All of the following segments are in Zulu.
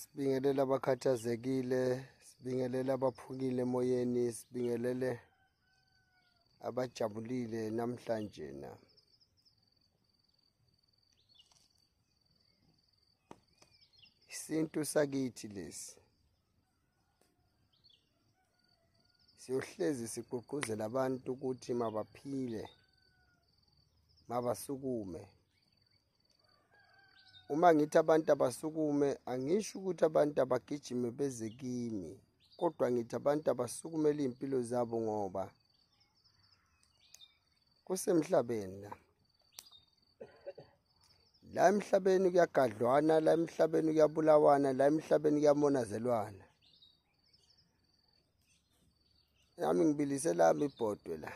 Sibingelele abakhathazekile, sibingelele abaphukile emoyeni, sibingelele abajabulile namhlanje na. Isintu sakithi lesi. Siyohlezi sigqugquzela abantu ukuthi mabaphile, mabasukume. Uma ngithi abantu abasukume, angisho ukuthi abantu abagijime beze kimi, kodwa ngithi abantu abasukumele iy'mpilo zabo ngoba kusemhlabeni la. La emhlabeni kuyagadlwana, la emhlabeni kuyabulawana, la emhlabeni kuyamonazelwana. Nami ngibilise lami ibhodwe la.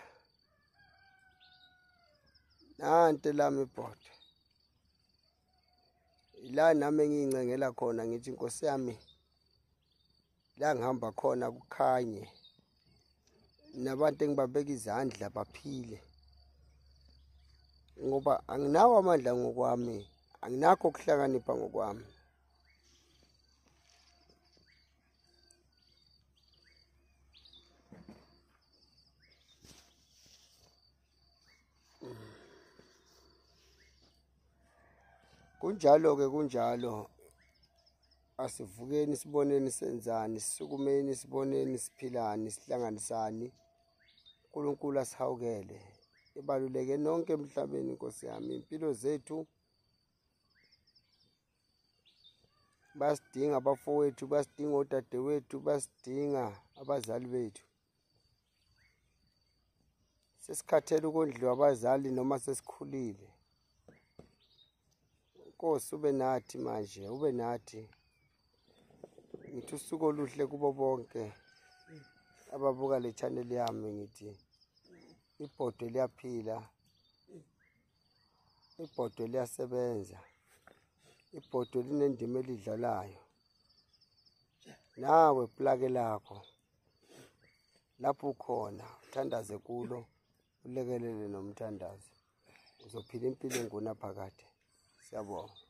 Nanti lami ibhodwe. La nami engiyincengela khona ngithi Nkosi yami, la ngihamba khona kukhanye, nabantu engibabeka izandla baphile, ngoba anginawo amandla ngokwami, anginakho ukuhlakanipha ngokwami. Kunjalo-ke, kunjalo. Asivukeni siboneni senzani, sisukumeni siboneni siphilani, sihlanganisani. uNkulunkulu asihawukele. Ibaluleke nonke emhlabeni Nkosi yami, impilo zethu basidinga abafowethu, basidinga odadewethu, basidinga abazali bethu. Sesikhathele ukondliwa abazali noma sesikhulile. Nkosi ube nathi manje, ube nathi. Ngithi usuku oluhle kubo bonke ababuka le channel yami, ngithi ibhodwe liyaphila, ibhodwe liyasebenza, ibhodwe linendima elidlalayo. Nawe plake lakho lapho ukhona, uthandaze kulo, ulekelele nomthandazo, uzophila impilo engunaphakade. Siyabonga.